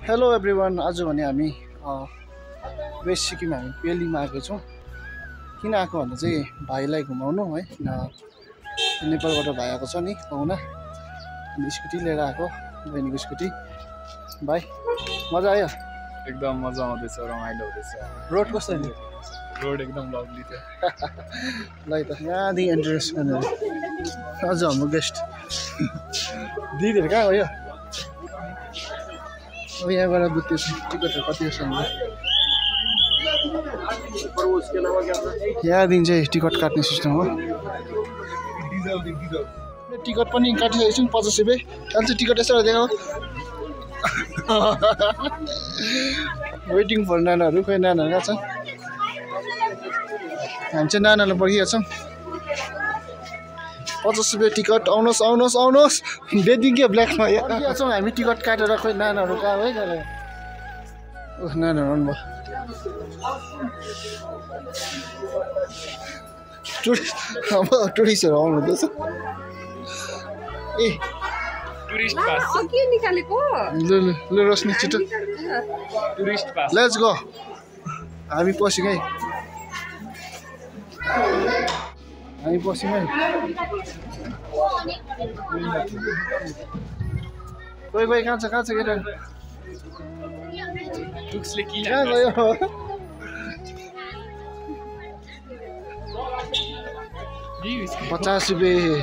Hello everyone, आज भने हामी वेस्ट सिक्किम हामी पेलिङमा आएको छौँ। किन आएको भन्दा चाहिँ भाइलाई घुमाउनु है, नेपालबाट भाइ आएको छ नि पाहुना, अनि स्कुटी लिएर आएको, बहिनीको स्कुटी। भाइ मजा आयो? एकदम मजा आउँदैछ, रमाइलो हुँदैछ। रोड कस्तो नि? रोड एकदम लभली थियो। ल त यहाँदेखि एन्ट्रेन्स गरेर अझ हाम्रो गेस्ट दिदीहरू कहाँ गयो? अब यहाँबाट बुझ्दैछ टिकटहरू कति छ। यहाँदेखि चाहिँ टिकट काट्ने सिस्टम हो। टिकट पनि काटिसकेको छु 50 रुपियाँ। अहिले चाहिँ टिकट यसो देखाऊ। वेटिङ फर नानाहरू, खोइ नानाहरू कहाँ छ? हामी चाहिँ नानालाई पर्खिरहेको छौँ। 50 रुपियाँ टिकट। आउनुहोस् आउनुहोस् आउनुहोस्, बेच्दिङ के ब्ल्याकमा पर्खिरहेको छौँ हामी टिकट काटेर। खोइ नानाहरू कहाँ है गरे? ओह नानाहरू आउनुभयो। टुरिस्टहरू आउनु हुँदैछ। ए टुरिस्ट पास अघि निकालेको ल रोशनी छिटो टुरिस्ट पास। Let's go. हामी पस्यौँ है, हामी पस्यौँ है। कोही कोही कहाँ छ केटा? बुक्सले किन कहाँ गयो? 50 रुपियाँ।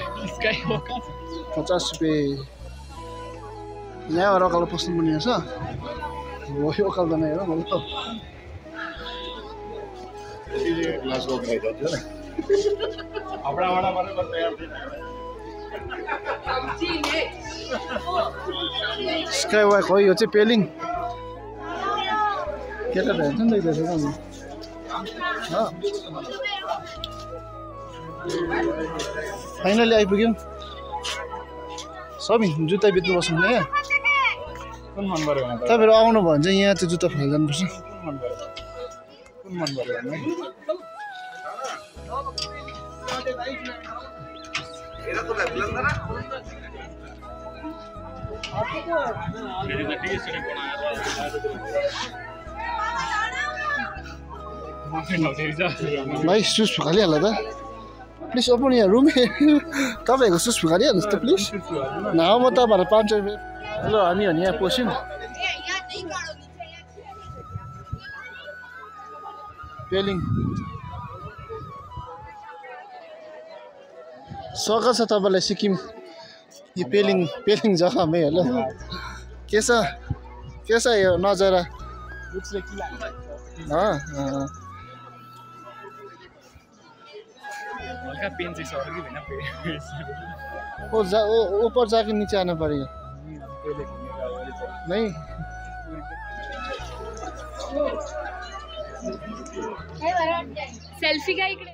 50 रुपियाँ। यहाँबाट अकालो पस्नु पर्ने रहेछ। हो यो अकाल त नै हो मतलब। स्काई वक हो यो चाहिँ पेलिङ। केटा हेर्छ नि त फाइनली आइपुग्यौँ। सबै जुत्ता बेच्नु बस्नु नि यहाँ। कुन मन पर्यो? तपाईँहरू आउनुभयो भने चाहिँ यहाँ चाहिँ जुत्ता फाल जानुपर्छ। कुन मन पर्यो भने भाइ सुस फुकालिहाल्ला त प्लिज। ओपन यहाँ रुम। तपाईँहरूको सुस फुकालिहाल्नुहोस् त प्लिज। नभए म तपाईँहरू 500 रुपियाँ। ल हामी भने यहाँ पस्यौँ। पेलिङ स्वागत छ तपाईँलाई सिक्किम यो पेलिङ जग्गामै। हेलो के छ यो नजारा? बुक्सले किन हल्का पेन चाहिँ सर कि होइन? ऊपर जाके नीचे आना पड़ेगा नहीं? सेल्फी का इकडे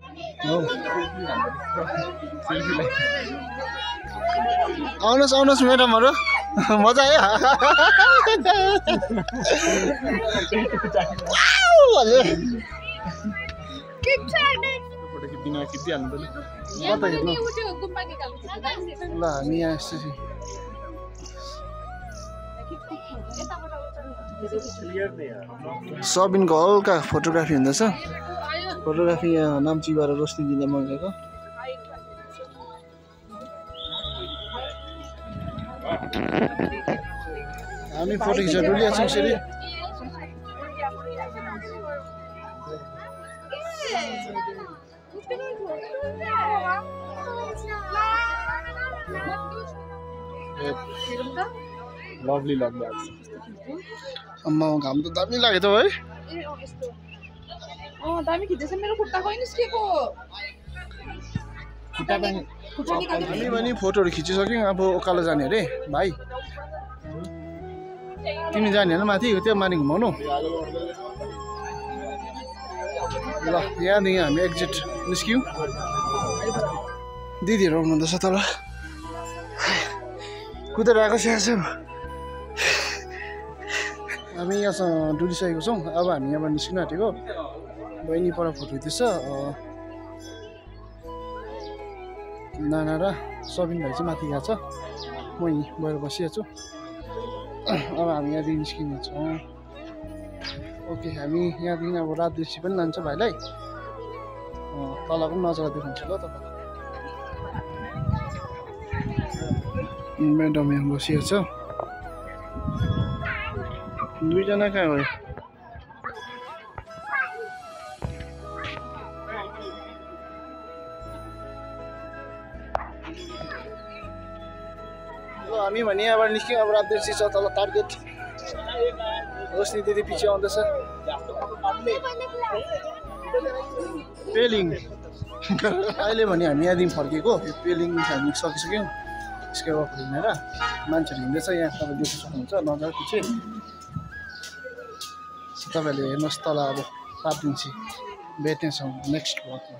आउनुहोस् आउनुहोस् म्याडमहरू, मजा आयो। ल हामी यहाँ यसरी सबिनको हल्का फोटोग्राफी हुँदैछ। फोटोग्राफी यहाँ नाम्चीबाट रोशनी दिँदा मगाएको। हामी फोटो खिचेर डुलिया छौँ यसरी। लभली लभली आएको छ। अम्मा घाम त दामी लाग्यो त है। दामी खिच्दैछ मेरो खुट्टा खै निस्केको। हामी पनि फोटोहरू खिचिसक्यौँ। अब उकालो जाने अरे भाइ। तिमी जाने होइन माथि? त्यो माथि घुमाउनु। ल यहाँदेखि हामी एक्जिट निस्क्यौँ। दिदीहरू आउनुहुँदैछ तल, कुदेर आएको छ। हामी यहाँसँग डुलिसकेको छौँ। अब हामी यहाँबाट निस्किन आँटेको। बहिनी पर फोटो खिच्दैछ। नाना र सबिन भाइ चाहिँ माथि गएको छ। म यहीँ बाहिर बसिरहेको छु। अब हामी यहाँदेखि निस्किनेछौँ। ओके हामी यहाँदेखि अब रात दृश्य पनि लान्छ भाइलाई, तल पनि नजर देखाउँछु ल तपाईँलाई। म्याडम यहाँ बसिएको छ, दुईजना कहाँ गयो? हामी भने यहाँबाट निस्क्यौँ। अब रात दृश्य छ तल टार्गेट। रोशनी दिदी पछि आउँदैछ। पेलिङ अहिले भने हामी यहाँदेखि फर्केको, यो पेलिङ हामी सकिसक्यौँ। स्काई वक हिँडेर मान्छेहरू हिँड्दैछ, यहाँ तपाईँ देख्न सक्नुहुन्छ नजारा पछि। तपाईँहरूले हेर्नुहोस् तल। अब 7 दिन भेट्नेछौँ नेक्स्ट ब्लगमा।